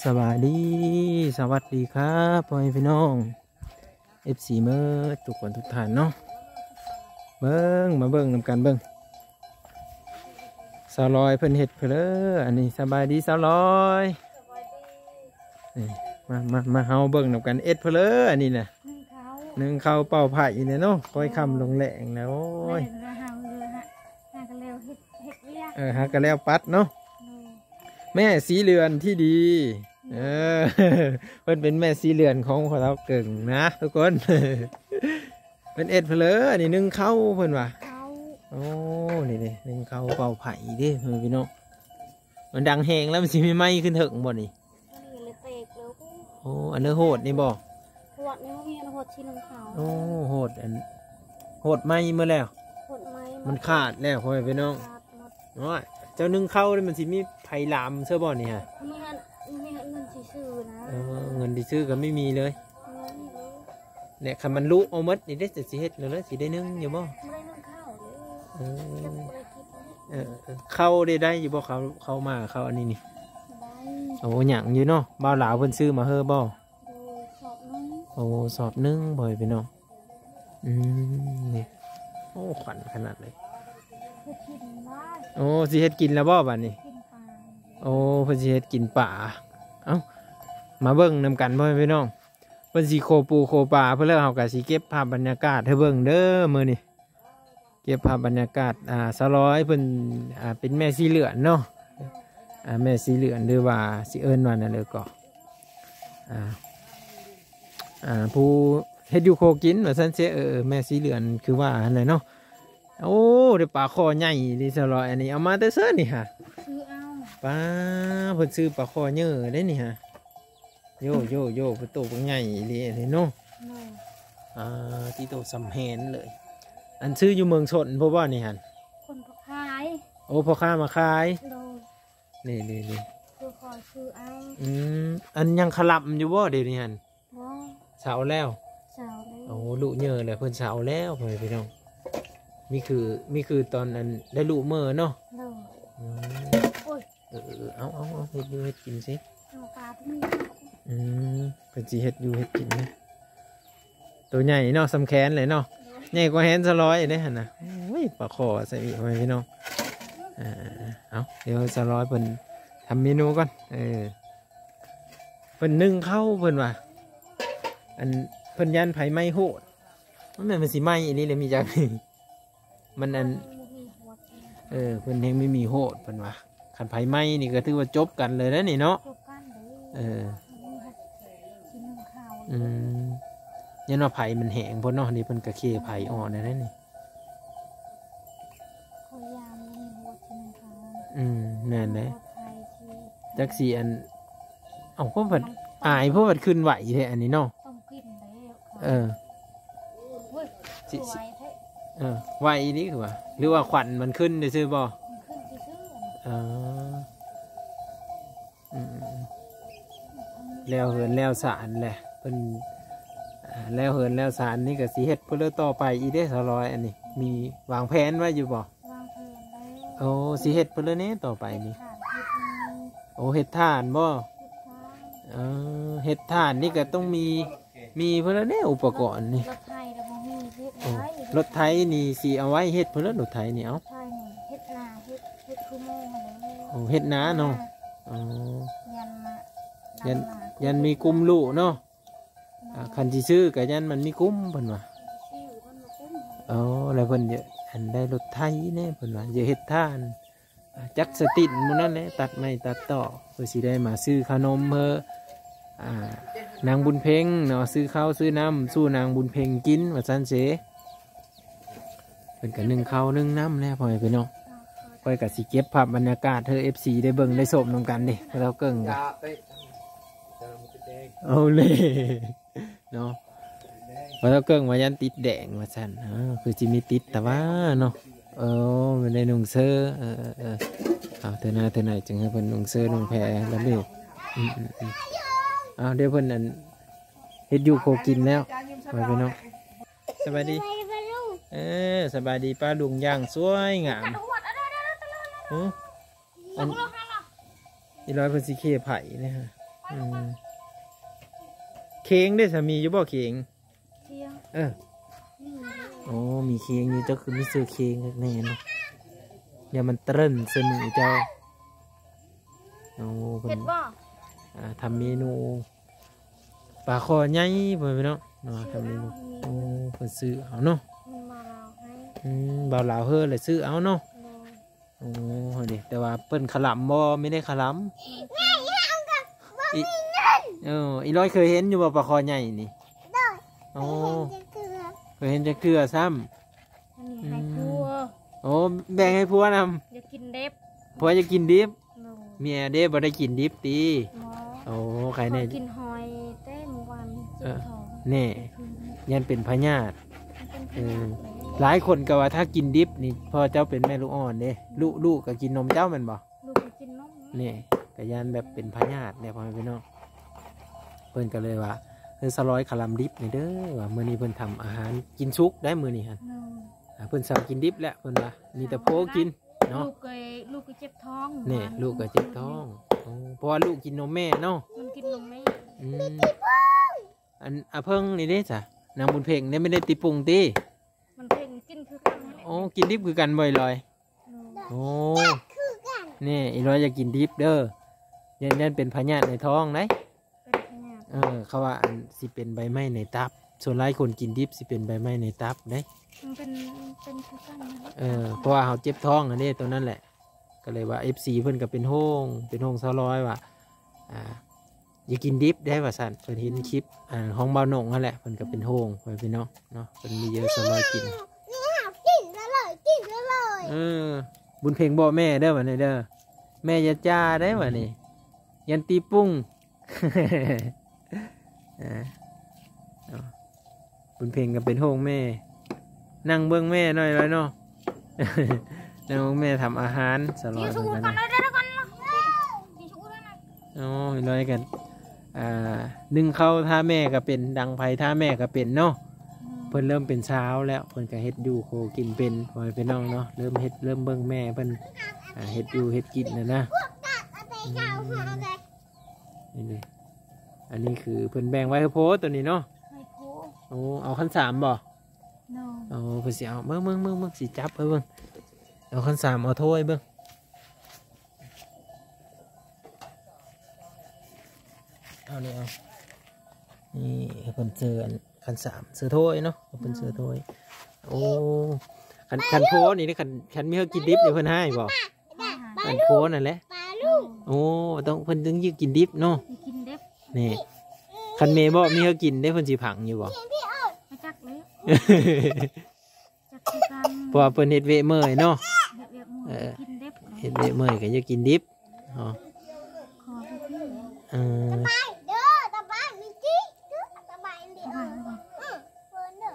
ສະບາຍດີ ສະຫວັດດີຄັບ ພໍ່ແມ່ພີ່ນ້ອງ ເອັຟຊີ ເໝິດທຸກຄົນທຸກທ່ານເນາະ. ເບິ່ງ ມາເບິ່ງນຳກັນເບິ່ງ ສາວລອຍເພິ່ນເຮັດເພີ້ເລີ ອັນນີ້. ສະບາຍດີສາວລອຍ. ນີ້ ມາ ມາ ມາ ເຮົາເບິ່ງນຳກັນ ເຮັດເພີ້ເລີ ອັນນີ້ນະ ໜຶ້ງເຂົ້າ ໜຶ້ງເຂົ້າເປົ່າໄຟນີ້ເນາະ. ຄ່ອຍຄ່ຳລົງແລງແລ້ວ ໂອ້ຍ ແມ່ນລະ ຫາກະແລ້ວເຮັດ ເຮັດວຽກ ເອີ ຫາກະແລ້ວປັດເນາະ. ໂດຍ ແມ່ศรีเรือนที่ดี ເອີ ເພິ່ນເປັນແມ່ສີເຫຼືອນຂອງພໍ່ເຖົ້າເກິ່ງນະທຸກຄົນ. ເພິ່ນເຮັດເພີ້ເລີ ອັນນີ້ໜຶ້ງເຂົ້າເພິ່ນວ່າ ເຂົ້າ ໂອ້ ນີ້ເດ້ ໜຶ້ງເຂົ້າເປົ່າໄຟເດ້ ພໍ່ແມ່ພີ່ນ້ອງ. ມັນດັງແຮງແລ້ວ ມັນຊິມີໄໝຂຶ້ນເທິງບໍ່ນີ້? ອັນນີ້ລະແຕກແລ້ວ. ໂອ້ ອັນເລີໂຫດນີ້ບໍ່? ໂຫດນີ້ ມີອັນໂຫດທີ່ໜຶ້ງເຂົ້າ. ໂອ້ ໂຫດ ອັນ ໂຫດໄໝໝົດແລ້ວ ໂຫດໄໝ ມັນຂາດແລ້ວ ພໍ່ແມ່ພີ່ນ້ອງ. ໂອ້ຍ ເຈົ້າໜຶ້ງເຂົ້ານີ້ ມັນຊິມີໄຜລາມເທື່ອບໍ່ນີ້ຫະ? ມີອັນ ມີອັນເງິນຊິຊື້ນະ. ເອີ ເງິນຊິຊື້ກໍໄມ່ມີເລີຍ. ແນະ ຄັນມັນລຸເອົາໝົດນີ້ເດ້ ຈະຊິເຮັດແນວໃດ ຊິໄດ້ໜຶ້ງຢູ່ບໍ່? ບໍ່ໄດ້ໜຶ້ງເຂົ້າເດ້. ເອີ ເອີ ເອີ ເຂົ້າໄດ້ ໄດ້ຢູ່ບໍ່? ເຂົ້າ ເຂົ້າມາ ເຂົ້າອັນນີ້ນີ້ ໄດ້. ໂອ້ ຍັງຢູ່ເນາະ. ບ່າວລາວເພິ່ນຊື້ມາເຮີບໍ່? ໂດຍ ສອບໜຶ່ງ. ໂອ້ ສອບໜຶ່ງ ພໍ່ແມ່ພີ່ນ້ອງ. ອືມ ນີ້ ໂອ້ ຂວັນຂະໜາດເລີຍ. ເຮັດກິນບໍ່? ໂອ້ ຊິເຮັດກິນແລ້ວບໍ່ບາດນີ້? ກິນປາ. ໂອ້ ເພິ່ນຊິເຮັດກິນປາ. ເອົ້າ ມາເບິ່ງນຳກັນ ພໍ່ແມ່ພີ່ນ້ອງ. ເພິ່ນຊິໂຄປູໂຄປາເພິ່ນແລ້ວ ເຮົາກໍຊິເກັບພາບບັນຍາກາດໃຫ້ເບິ່ງເດີມື້ນີ້. ເກັບພາບບັນຍາກາດ ອ່າ ສາວລອຍເພິ່ນ ອ່າ ເປັນແມ່ສີເຫຼືອນເນາະ. ອ່າ ແມ່ສີເຫຼືອນ ຫຼືວ່າຊິເອີ້ນວ່າແນວໃດກໍ ອ່າ ອ່າ ຜູ້ເຮັດຢູ່ຄົວກິນວ່າຊັ້ນເຊ. ເອີ ແມ່ສີເຫຼືອນຄືວ່າຫັ້ນແຫຼະເນາະ. ໂອ້ ໄດ້ປາຄໍໃຫຍ່ເດ້ສາວລອຍ. ອັນນີ້ເອົາມາແຕ່ໃສນີ້ຫະ? ຊື້ເອົາ. ປາ ເພິ່ນຊື້ປາຄໍເຍີເດ້ນີ້ຫະ. ໂຢ ໂຢ ໂຢ ເປັນໂຕບັກໃຫຍ່ອີ່ຫຼີເດ້ເນາະ. ໂດຍ ອ່າ ຕິໂຕ ສ່ຳແຮນເລີຍ. ອັນຊື້ຢູ່ເມືອງຊົນພຸ້ນບໍ່ນີ້ຫັ້ນ? ຄົນເຂົາຂາຍ. ໂອ້ ພໍ່ຄ້າມາຂາຍ. ໂດຍ ນີ້ໆໆ ຄືຂໍຊື້ເອົາ. ອືມ ອັນຍັງຄະລຳຢູ່ບໍ່ດຽວນີ້ຫັ້ນ? ບໍ່ ເຊົາແລ້ວ. ເຊົາແລ້ວ. ໂອ້ ລຸເຍີແລ້ວ ເພິ່ນເຊົາແລ້ວ ພໍ່ແມ່ພີ່ນ້ອງ. ມີຄື ມີຄືຕອນອັນໄດ້ລຸເມີເນາະ. ໂດຍ ອືມ ໂອ້ຍ ເອີ ເອີ ເອົາ ເອົາ ເຮັດຢູ່ເຮັດກິນຊິ. ເອົາປາຕົວນີ້. ອືມ ເພິ່ນຊິເຮັດຢູ່ເຮັດກິນ. ໂຕໃຫຍ່ເນາະ ສ່ຳແຂນເລີຍເນາະ. ໂດຍ ໃຫຍ່ກວ່າແຮນສາວລອຍເດ້ຫັ້ນນະ. ໂອ້ຍ ປາຄໍໃສ່ອີກ ພໍ່ແມ່ພີ່ນ້ອງ. ເອົາ ດຽວສາວລອຍເພິ່ນທຳເມນູກ່ອນ. ເອີ ເພິ່ນໜຶ້ງເຂົ້າເພິ່ນວ່າ ອັນ ເພິ່ນຢ້ານໄຟໄໝ້ໂຫດ. ມັນແມ່ນ ມັນຊິໄໝ້ອີ່ຫຼີແຫຼະ ມີຈັກ ມັນອັນ ເອີ ເພິ່ນແຮງມີມີໂຫດເພິ່ນວ່າ. ຄັນໄຟໄໝ້ນີ້ກໍຖືວ່າຈົບກັນເລີຍນະນີ້ເນາະ. ຈົບກັນເລີຍ. ເອີ ອືມ ຢ້ານວ່າໄຟມັນແຮງໂພດເນາະ. ນີ້ເພິ່ນກໍເຄໄຟອອກແນວໃດນີ້. ອືມ ແມ່ນເດ້. ຈັກຊິອັນ ເອົ້າ ພວກເພິ່ນອາຍ ພວກເພິ່ນຂຶ້ນໄຫວແທ້ອັນນີ້ເນາະ. ເອີ ຊິ ຊິ ເອີ ໄຫວອີ່ຫຼີຄືວ່າ ຫຼືວ່າຄວັນມັນຂຶ້ນຊື່ໆບໍ່? ເອີ ອືມ ແລ້ວເຮືອນແລ້ວຊານແຫຼະເພິ່ນ. ອ່າ ແລ້ວເຮືອນແລ້ວຊານນີ້ກໍຊິເຮັດເພື່ອຕໍ່ໄປອີກເດ້ສາວລອຍ. ອັນນີ້ມີວາງແຜນໄວ້ຢູ່ບໍ່? ວາງແຜນໄວ້. ໂອ້ ຊິເຮັດເພື່ອແນ່ຕໍ່ໄປນີ້. ເຮັດຖານ ເຮັດ ໂອ້ ເຮັດຖານບໍ່? ເຮັດຖານ. ເອີ ເຮັດຖານນີ້ກໍຕ້ອງມີ ມີເພິ່ນແລ້ວເດ້ ອຸປະກອນນີ້. ລົດໄຖລະບໍ່ມີ ເຮັດບໍ່ໄດ້. ໂອ້ ລົດໄຖນີ້ຊິເອົາໄວ້ເຮັດເພິ່ນແລ້ວ ລົດໄຖນີ້. ເອົາ ລົດໄຖນີ້ເຮັດນາ ເຮັດ ເຮັດຄືໝູ່ຫັ້ນແຫຼະ. ໂອ້ ເຮັດນາເນາະ. ອໍ ຢ້ານມາ ຢ້ານ ຢ້ານມີກຸ່ມລູກເນາະ. ໂດຍ ອ່າ ຄັນຊິຊື້ກໍຢ້ານມັນມີກຸ່ມເພິ່ນວ່າ. ຊິຊື້ມັນມາກຸ່ມ. ອໍ ແລ້ວເພິ່ນຈະ ອັນ ໄດ້ລົດໄຖແດ່ເພິ່ນວ່າ ຈະເຮັດຖານ. ອ່າ ຈັກສະຕິນໝູ່ນັ້ນແຫຼະ ຕັດໄມ້ຕັດຕອກ ເພື່ອຊິໄດ້ມາຊື້ຂະໜົມເພື່ອ ອ່າ ນາງບຸນເພັງເນາະ ຊື້ເຂົ້າຊື້ນ້ຳສູ່ນາງບຸນເພັງກິນວ່າຊັ້ນເສ. ເພິ່ນກໍໜຶ້ງເຂົ້າໜຶ້ງນ້ຳແລ້ວ ພໍ່ແມ່ພີ່ນ້ອງ. ຂ້ອຍກໍຊິເກັບພາບບັນຍາກາດໃຫ້ເອັຟຊີໄດ້ເບິ່ງໄດ້ຊົມນຳກັນເດ້ ພໍ່ເຖົ້າເກິ່ງກໍ ເອົາເລີຍ ເນາະ ວ່າເຈົ້າເກິ່ງວ່າຢ້ານຕິດແດງວ່າຊັ້ນ. ເອີ ຄືຊິມີຕິດແຕ່ວ່າເນາະ. ເອີ ແມ່ນໄດ້ນຸ່ງເຊີ. ເອີ ເອີ ເອີ ເອົາ ເທື່ອໜ້າເທື່ອໃນຈຶ່ງໃຫ້ເພິ່ນນຸ່ງເຊີນຸ່ງແພລະເບດ. ອືມ ອືມ ອືມ ເອົາ ດຽວເພິ່ນ ອັນ ເຮັດຢູ່ຄົວກິນແລ້ວ ໄປພີ່ນ້ອງ. ສະບາຍດີ ເອີ ສະບາຍດີປ້າລຸງຢ່າງສວຍງາມ. ຫື ອັນ ອີຮ້ອຍເພິ່ນຊິເຄໄຜເດ້ຮະ. ອືມ ເຄງເດ້ສາມີຢູ່ບໍ່ເຄງ? ຄຽງ ເອີ ນີ້ ໂອ້ ມີຄຽງຢູ່ ເຈົ້າຄືມີເສື້ອຄຽງຄັກແນ່ເນາະ ຢ່າມັນເຕີນໃສ່ມືເຈົ້າ. ໂອ້ ເພິ່ນ ເຮັດບໍ່? ອ່າ ທຳເມນູປາຄໍ່ໃຫຍ່ ພໍ່ແມ່ພີ່ນ້ອງເນາະ ທຳເມນູ. ໂອ້ ເພິ່ນຊື້ເອົາເນາະ ມັນມາລາວໃຫ້ ອືມ ບ່າວລາວເຮີ້ແຫຼະຊື້ເອົາເນາະ. ໂດຍ ໂອ້ ເດ ແຕ່ວ່າເພິ່ນຂະຫຼຳບໍ່? ມີໄດ້ຂະຫຼຳ? ອີ ເອີ ອີຫຼອຍເຄີຍເຫັນຢູ່ບໍ່ ປາຄໍ່ໃຫຍ່ນີ້? ໂດຍ ໂອ້ ເຄີຍເຫັນຈັກເທື່ອຊ້ຳ. ອັນນີ້ໃຫ້ຜົວ ອືມ ໂອ້ ແບ່ງໃຫ້ຜົວນຳ ຢາກກິນດິບ ຜົວຢາກກິນດິບ. ໂດຍ ເມຍເດ້ ບໍ່ໄດ້ກິນດິບຕິ? ບໍ່ ໂອ້ ໃຄແນ່ ກິນຫອຍແຕ່ມື້ວານນີ້ ເຈັບທ້ອງ ເອີ ແນ່ ຢ້ານເປັນພະຍາດ. ມັນເປັນພະຍາດ ເອີ ຫຼາຍຄົນກໍວ່າຖ້າກິນດິບນີ້ ເພາະເຈົ້າເປັນແມ່ລູກອ່ອນເດ້ ລູກ ລູກກໍກິນນົມເຈົ້າແມ່ນບໍ່? ລູກກໍກິນນົມ ແນ່ ກໍຢ້ານແບບເປັນພະຍາດແດ່ ພໍ່ແມ່ພີ່ນ້ອງ. ເພິ່ນກໍເລີຍວ່າ ເອີ ສາວລອຍຂະຫຼຳດິບນີ້ເດີ ວ່າມື້ນີ້ເພິ່ນທຳອາຫານກິນສຸກໄດ້ມື້ນີ້ຫັ້ນ. ໂດຍ ອ່າ ເພິ່ນສັ່ງກິນດິບແຫຼະ ເພິ່ນວ່າ ມີແຕ່ໂພກິນເນາະ. ລູກກໍ ລູກກໍເຈັບທ້ອງ ແນ່ ລູກກໍເຈັບທ້ອງ. ໂອ້ ເພາະວ່າລູກກິນນົມແມ່ເນາະ ມັນກິນນົມແມ່. ອືມ ອັນ ອາເພິ່ງນີ້ເດ້ສະ ນາງບຸນເພັງນີ້ ແມ່ນໄດ້ຕິປຸງຕິ? ບຸນເພັງກິນຄືກັນນັ້ນແຫຼະ. ໂອ້ ກິນດິບຄືກັນບໍ່ ອີຫຼອຍ? ໂດຍ ໂອ້ ຄືກັນ ແນ່ ອີຫຼອຍຢາກກິນດິບເດີ ຢ້ານ ຢ້ານເປັນພະຍາດໃນທ້ອງໄດ໋. ເປັນພະຍາດ ເອີ ເຂົາວ່າອັນຊິເປັນໃບໄມ້ໃນຕັບ ສ່ວນຫຼາຍຄົນກິນດິບຊິເປັນໃບໄມ້ໃນຕັບເດ້. ມັນເປັນ ເປັນຄືກັນນັ້ນແຫຼະ ເອີ ເພາະວ່າເຮົາເຈັບທ້ອງຫັ້ນເດ້ ຕົວນັ້ນແຫຼະ. ກໍເລີຍວ່າເອັຟຊີເພິ່ນກໍເປັນຫ່ວງ ເປັນຫ່ວງສາວລອຍວ່າ ອ່າ ຢ່າກິນດິບໄດ໋ວ່າຊັ້ນ. ເພິ່ນເຫັນຄລິບ ອ່າ ຂອງບ່າວໜົງຫັ້ນແຫຼະ ເພິ່ນກໍເປັນຫ່ວງ ພໍ່ແມ່ພີ່ນ້ອງເນາະ ເພິ່ນມີເຢີສາວລອຍກິນ. ເອີ ບຸນເພັງບອກແມ່ເດີ ບາດນີ້ເດີ ແມ່ຢ່າຈ້າໄດ໋ ບາດນີ້ ຢ້ານຕີປຸງ. ອ່າ ບຸນເພັງກໍເປັນຫ່ວງແມ່ ນັ່ງເບິ່ງແມ່ໜ້ອຍລະເນາະ ນັ່ງເບິ່ງແມ່ທຳອາຫານ. ສາວລອຍເພິ່ນກໍ ໂອ້ຍ ນ້ອຍກັນ ອ່າ ໜຶ້ງເຂົ້າຖ້າແມ່ກໍເປັນ ດັງໄຟຖ້າແມ່ກໍເປັນເນາະ. ອືມ ເພິ່ນເລີ່ມເປັນສາວແລ້ວ ເພິ່ນກໍເຮັດຢູ່ໂຄກິນເປັນ ພໍ່ແມ່ພີ່ນ້ອງເນາະ ເລີ່ມເຮັດ ເລີ່ມເບິ່ງແມ່ເພິ່ນ ອ່າ ເຮັດຢູ່ເຮັດກິນນະນະ. ອືມ ນີ້ເດ້ ອັນນີ້ຄືເພິ່ນແບ່ງໄວ້ໃຫ້ໂພຕົວນີ້ເນາະ ໃຫ້ໂພ. ໂອ້ ເອົາຄັນສາມບໍ່? ໂດຍ ໂອ້ ເພິ່ນຊິເອົາ ເບິ່ງໆໆໆ ຊິຈັບໃຫ້ເບິ່ງ ເອົາຄັນສາມ ເອົາໂທໃຫ້ເບິ່ງ. ເອົານີ້ ເອົາ ນີ້ເພິ່ນເຈີອັນ ຄັນສາມ ເສື້ອໂທຍເນາະ ເພິ່ນເສື້ອໂທຍ. ໂອ້ ຄັນ ຄັນໂພນີ້ ຄັນ ຄັນມີເຮົາກິນດິບນີ້ເພິ່ນຮ້າຍບໍ່? ອັນໂພນັ້ນແຫຼະ. ໂອ້ ຕ້ອງ ເພິ່ນຕ້ອງຢາກກິນດິບເນາະ ກິນດິບ. ນີ້ ຄັນແມ່ບໍ່ມີເຮົາກິນເດ້ ເພິ່ນຊິຜັງຢູ່ບໍ່? ບໍ່ຈັກເລີຍ ຈັກຄືກັນ ເພາະວ່າເພິ່ນເຮັດວຽກເມື່ອຍເນາະ. ເຮັດວຽກເມື່ອຍ ເອີ ກິນດິບ ເຮັດວຽກເມື່ອຍກໍຢາກກິນດິບເນາະ. ເອີ ສະບາຍເດີ ສະບາຍມີຈິ ສະບາຍດີ ສະບາຍ ເອີ ເພິ່ນເດີ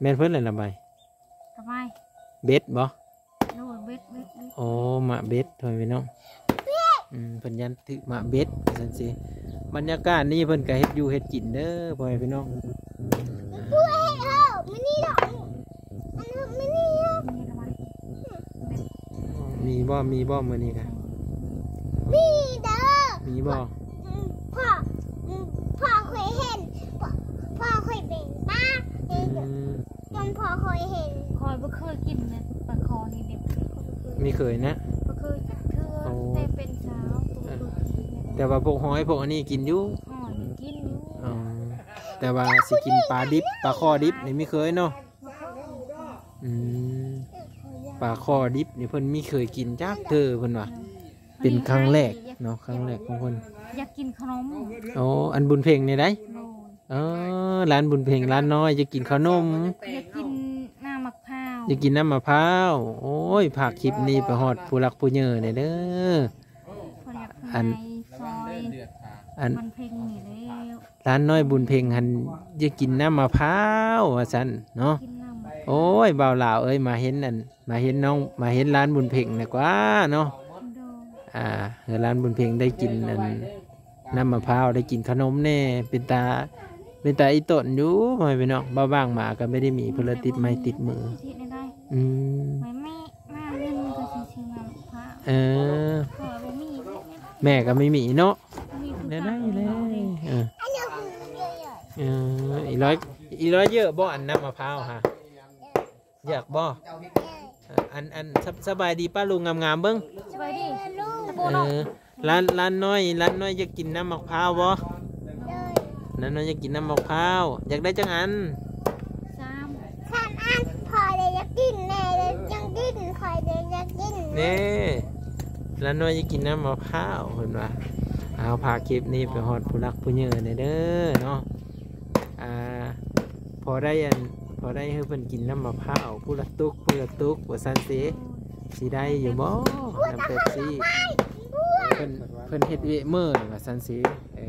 ແມ່ນເພິ່ນແຫຼະລະບາຍ ສະບາຍ ເບັດບໍ່? ໂດຍ ເບັດ ເບັດ ເບັດ ໂອ້ ໝາກເບັດ ພໍ່ແມ່ພີ່ນ້ອງ. ອືມ ເພິ່ນຢ້ານຖືກໝາກເບັດ ວ່າຊັ້ນຊິ. ບັນຍາກາດນີ້ເພິ່ນກໍເຮັດຢູ່ເຮັດກິນເດີ ພໍ່ແມ່ພີ່ນ້ອງ. ຜູ້ໃຫ້ເຮົາມື້ນີ້ດອກ ອັນມື້ນີ້ ມີບໍ່ ມີບໍ່ມື້ນີ້ກະ? ມີເດີ ມີບໍ່? ອືມ ພໍ່ ອືມ ພໍ່ເຄີຍເຫັນ ພໍ່ ພໍ່ເຄີຍເປັນປາ ອືມ ຈົນພໍ່ເຄີຍເຫັນ. ຂ້ອຍບໍ່ເຄີຍກິນເລີຍ ປາຄໍ່ນີ້ເດັກ ບໍ່ເຄີຍ ມີເຄີຍນະ ບໍ່ເຄີຍຈັກເທື່ອ. ໂອ້ ແຕ່ເປັນສາວ ແຕ່ວ່າພວກຫອຍພວກອັນນີ້ກິນຢູ່ ຫອຍນີ້ກິນຢູ່. ອໍ ແຕ່ວ່າຊິກິນປາດິບ ປາຄໍ່ດິບນີ້ມີເຄີຍເນາະ. ອືມ ປາຄໍ່ດິບນີ້ເພິ່ນມີເຄີຍກິນຈັກເທື່ອ ເພິ່ນວ່າ ເປັນຄັ້ງແລກເນາະ ຄັ້ງແລກຂອງເພິ່ນ. ຢາກກິນຂະໜົມ. ໂອ້ ອັນບຸນເພັງນີ້ໄດ໋? ໂດຍ ເອີ ຫຼານບຸນເພັງ ຫຼານນ້ອຍຢາກກິນຂະໜົມ ຢາກກິນນ້ຳໝາກພ້າວ ຢາກກິນນ້ຳໝາກພ້າວ. ໂອ້ຍ ພາກຄລິບນີ້ໄປຮອດຜູ້ຫຼັກຜູ້ໃຫຍ່ແດ່ເດີ. ອັນ ອັນບຸນເພັງນີ້ແລ້ວ ຫຼານນ້ອຍບຸນເພັງຫັ້ນຢາກກິນນ້ຳໝາກພ້າວວ່າຊັ້ນເນາະ. ໂອ້ຍ ບ່າວລາວເອີຍ ມາເຫັນອັນ ມາເຫັນນ້ອງ ມາເຫັນຫຼານບຸນເພັງນະກວ່າເນາະ. ໂດຍ ອ່າ ເອີ ຫຼານບຸນເພັງໄດ້ກິນອັນນ້ຳໝາກພ້າວ ໄດ້ກິນຂະໜົມແດ່ ເປັນຕາ ເປັນຕາອີ່ຕົນຢູ່ ພໍ່ແມ່ພີ່ນ້ອງ. ເບົາບາງມາກໍບໍ່ໄດ້ມີ ເພິ່ນລະຕິດໄມ້ຕິດມື. ອືມ ມາ ມາ ມາເງິນກໍຊິ ເອີ ພໍ່ບໍ່ມີເດ້ ແມ່ກໍບໍ່ມີເນາະ ບໍ່ມີຜູ້ ແນວໃດແລະ ເອີ ເອີ ອີຮ້ອຍ ອີຮ້ອຍເຍາະບໍ່ ອັນນ້ຳມະພ້າວຫະ ຢາກບໍ່? ເອີ ອັນ ອັນ ສະ ສະບາຍດີປ້າລຸງງາມໆເບິ່ງ ສະບາຍດີ ເອີ ຫຼານ ຫຼານນ້ອຍ ຫຼານນ້ອຍຢາກກິນນ້ຳໝາກພ້າວບໍ່? ໂດຍ ຫຼານນ້ອຍຢາກກິນນ້ຳໝາກພ້າວ ຢາກໄດ້ຈັກອັນ? ສາມ ສາມອັນ ຂ້ອຍເລີຍຢາກກິນ ແມ່ເລີຍຢາກກິນ ຂ້ອຍເລີຍຢາກກິນ ເດ້ ຫຼານນ້ອຍຢາກກິນນ້ຳໝາກພ້າວ ເພິ່ນວ່າ. ເອົາ ຝາກຄລິບນີ້ໄປຮອດຜູ້ຫຼັກຜູ້ໃຫຍ່ແດ່ເດີເນາະ ອ່າ ພໍໄດ້ອັນ ພໍໄດ້ໃຫ້ເພິ່ນກິນນ້ຳໝາກພ້າວ ຜູ້ລະຕຸກ ຜູ້ລະຕຸກ ວ່າຊັ້ນເສ ຊິໄດ້ຢູ່ບໍ່ ນ້ຳເປັບຊີ ເພິ່ນ ເພິ່ນເຮັດເວເມີ ວ່າຊັ້ນເສ ເອີ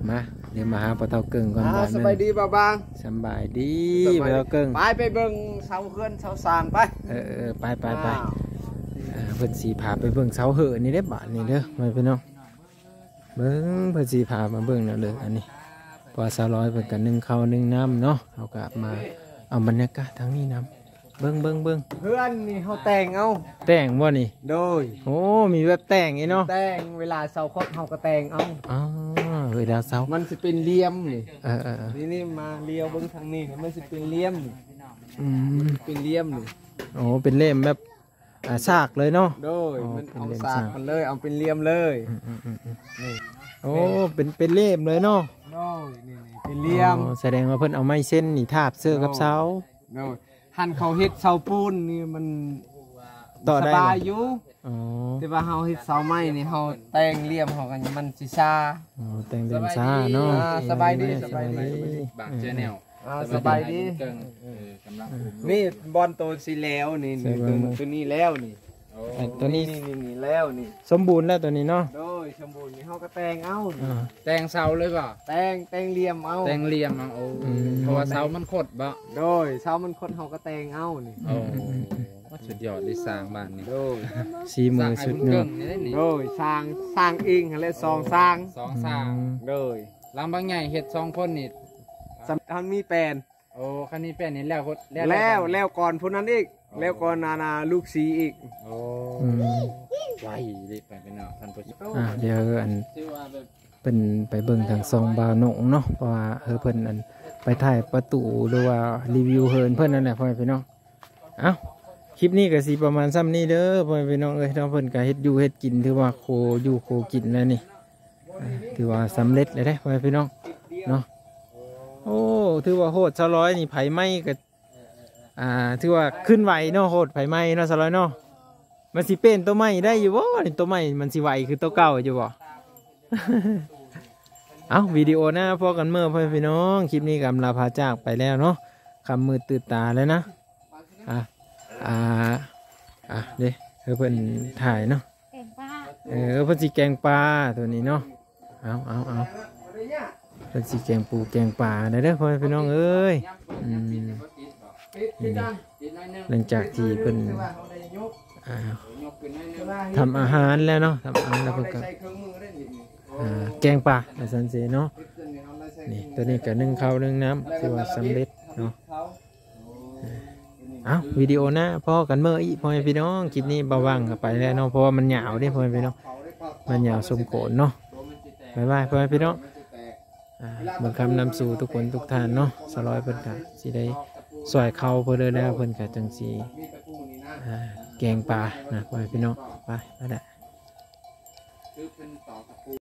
ມາ ດຽວມາຫາພໍ່ເຖົ້າເກິ່ງກ່ອນ ອ່າ ບາດໜຶ່ງ ສະບາຍດີບ່າວບາງ ສະບາຍດີ ສະບາຍດີ ພໍ່ເຖົ້າເກິ່ງ ໄປ ໄປເບິ່ງເສົາເຮືອນເສົາຊານໄປ ເອີ ເອີ ໄປ ໄປ ໄປ ອ່າ ເອີ ເພິ່ນຊິພາໄປເບິ່ງເສົາເຮືອນນີ້ເດ້ ບາດນີ້ເດີ ພໍ່ແມ່ພີ່ນ້ອງ. ເບິ່ງ ເພິ່ນຊິພາມາເບິ່ງແນວເລີກອັນນີ້ ເພາະວ່າສາວລອຍເພິ່ນກໍໜຶ້ງເຂົ້າໜຶ້ງນ້ຳເນາະ ເຮົາກໍມາເອົາບັນຍາກາດທາງນີ້ນຳ ເບິ່ງ ເບິ່ງ ເບິ່ງ ເຮືອນນີ້ເຮົາແຕ່ງເອົາ ແຕ່ງບໍ່ນີ້? ໂດຍ ໂອ້ ມີແບບແຕ່ງອີກເນາະ ແຕ່ງ ເວລາເຊົາຄົບເຮົາກໍແຕ່ງເອົາ ອໍ ເວລາເຊົາ ມັນຊິເປັນຫຼ່ຽມນີ້ ເອີໆໆ ນີ້ ນີ້ ມາລຽວເບິ່ງທາງນີ້ ມັນຊິເປັນຫຼ່ຽມນີ້ ອືມ ເປັນຫຼ່ຽມນີ້ ໂອ້ ເປັນເຫຼັ້ມແບບ ອ່າ ສາກເລີຍເນາະ ໂດຍ ອໍ ມັນເອົາສາກມັນເລີຍ ເອົາເປັນຫຼ່ຽມເລີຍ ອືມໆໆໆ ນີ້ ໂອ້ ເປັນ ເປັນເຫຼັ້ມເລີຍເນາະ ໂດຍ ນີ້ໆ ເປັນຫຼ່ຽມ ອໍ ສະແດງວ່າເພິ່ນເອົາໄມ້ເສັ້ນນີ້ທາບເຊີກັບເສົາ ໂດຍ ຫັ້ນເຂົາເຮັດເສົາປູນນີ້ມັນຕໍ່ໄດ້ ສະບາຍຢູ່ ອໍ ແຕ່ວ່າເຮົາເຮັດເສົາໄມ້ນີ້ ເຮົາແຕ່ງຫຼ່ຽມ ເຮົາກໍມັນຊິຊາ ອໍ ແຕ່ງເຫຼັ້ມຊາເນາະ ອ່າ ສະບາຍດີ ເອີ ສະບາຍດີ ສະບາຍດີ ບາງແຈແນວ ອ່າ ສະບາຍດີ ເອີ ກຳລັງອຸ້ມ ນີ້ບ່ອນໂຕຊິແລ້ວນີ້ ໃສ່ເບິ່ງ ໂຕນີ້ແລ້ວນີ້ ໂອ້ ເອີ ໂຕນີ້ ນີ້ ນີ້ແລ້ວນີ້ ສົມບູນແລ້ວໂຕນີ້ເນາະ ໂດຍ ສົມບູນນີ້ເຮົາກໍແຕ່ງເອົາ ອ່າ ແຕ່ງເສົາເລີຍບໍ່? ແຕ່ງ ແຕ່ງຫຼ່ຽມເອົາ ແຕ່ງຫຼ່ຽມເອົາ ໂອ້ ອືມ ເພາະວ່າເສົາມັນຄົດບໍ່? ໂດຍ ເສົາມັນຄົດເຮົາກໍແຕ່ງເອົານີ້ ໂອ້ ອືມໆໆໆ ສຸດຍອດເລີຍຊ່າງບ້ານນີ້ ໂດຍ ສີມືສຸດຍອດ ຊ່າງອ້າຍບຸນເກິ່ງນີ້ເດ້ນີ້ ໂດຍ ສ້າງ ສ້າງເອງຫັ້ນແຫຼະ ສອງຊ່າງ ສອງຊ່າງ ອືມ ໂດຍ ຫຼັງບັກໃຫຍ່ເຮັດສອງຄົນນີ້ ສຳ ຄັນມີແປນ ໂອ້ ຄັນມີແປນນີ້ແລ້ວ ແລ້ວ ແລ້ວ ແລ້ວກ່ອນຜູ້ນັ້ນອີກ ອໍ ແລ້ວກ່ອນ ອັນນ່າ ລູກສີອີກ ໂອ້ ອືມ ໄວເດ້ ໄປເນາະ ທ່ານຜູ້ຊົມ ອ່າ ດຽວ ອັນ ຖືວ່າແບບ ເພິ່ນໄປເບິ່ງທາງຊ່ອງບ່າວໜົງເນາະ ເພາະວ່າ ເອີ ເພິ່ນ ອັນ ໄປຖ່າຍປະຕູ ຫຼືວ່າຣີວິວເຮືອນເພິ່ນນັ້ນແຫຼະ ພໍ່ແມ່ພີ່ນ້ອງ ເອົ້າ ຄລິບນີ້ກໍຊິປະມານຊ່ຳນີ້ເດີ ພໍ່ແມ່ພີ່ນ້ອງເອີຍເນາະ ເພິ່ນກໍເຮັດຢູ່ເຮັດກິນ ຖືວ່າໂຄຢູ່ໂຄກິນແລ້ວນີ້ ອ່າ ຖືວ່າສຳເລັດແລ້ວເດ້ ພໍ່ແມ່ພີ່ນ້ອງເນາະ ໂອ້ ຖືວ່າໂຫດຊາວລອຍນີ້ ໄຟໄໝ້ກໍ ອ່າ ຖືວ່າຂຶ້ນໄວເນາະ ໂຫດໄຟໄໝ້ເນາະ ຊາວລອຍເນາະ ມັນຊິເປັນໂຕໃໝ່ໄດ້ຢູ່ບໍ່ນີ້ ໂຕໃໝ່ມັນຊິໄວຄືໂຕເກົ່າຢູ່ບໍ່? ເອົ້າ ວິດີໂອໜ້າພໍ້ກັນເມີ ພໍ່ແມ່ພີ່ນ້ອງ ຄລິບນີ້ກໍອຳລາພາຈາກໄປແລ້ວເນາະ ຄ່ຳມືດຕື່ນຕາແລ້ວນະ ອ່າ ອ່າ ອ່າ ເດ້ ໃຫ້ເພິ່ນຖ່າຍເນາະ ແກງປາ ເອີ ເພິ່ນຊິແກງປາໂຕນີ້ເນາະ ເອົາ ເອົາ ເອົາ ເພິ່ນຊິແກງປູແກງປາໄດ້ເດີ ພໍ່ແມ່ພີ່ນ້ອງເອີຍ ອືມ ນີ້ ຫຼັງຈາກທີ່ເພິ່ນ ອ່າ ທຳອາຫານແລ້ວເນາະ ທຳອາຫານແລ້ວເພິ່ນກໍ ອ່າ ແກງປາວ່າຊັ້ນເສເນາະ ນີ້ ໂຕນີ້ກໍໜຶ້ງເຂົ້າໜຶ້ງນ້ຳ ຖືວ່າສຳເລັດເນາະ. ເອົ້າ ວິດີໂອໜ້າພໍ້ກັນເມີອີກ ພໍ່ແມ່ພີ່ນ້ອງ ຄລິບນີ້ບ່າວຫວ່າງກໍໄປແລ້ວເນາະ ເພາະວ່າມັນຍາວເດ້ ພໍ່ແມ່ພີ່ນ້ອງ ມັນຍາວສົມຄວນເນາະ ບາຍບາຍ ພໍ່ແມ່ພີ່ນ້ອງ ອ່າ ບຸນຄຳນຳສູ່ທຸກຄົນທຸກທ່ານເນາະ ສາວລອຍເພິ່ນກໍຊິໄດ້ຊ່ອຍເຂົ້າເພິ່ນເລີຍແລ້ວ ເພິ່ນກໍຈັ່ງຊິ ອ່າ ແກງປານະ ພໍ່ແມ່ພີ່ນ້ອງ ໄປ ໄປແລ້ວ.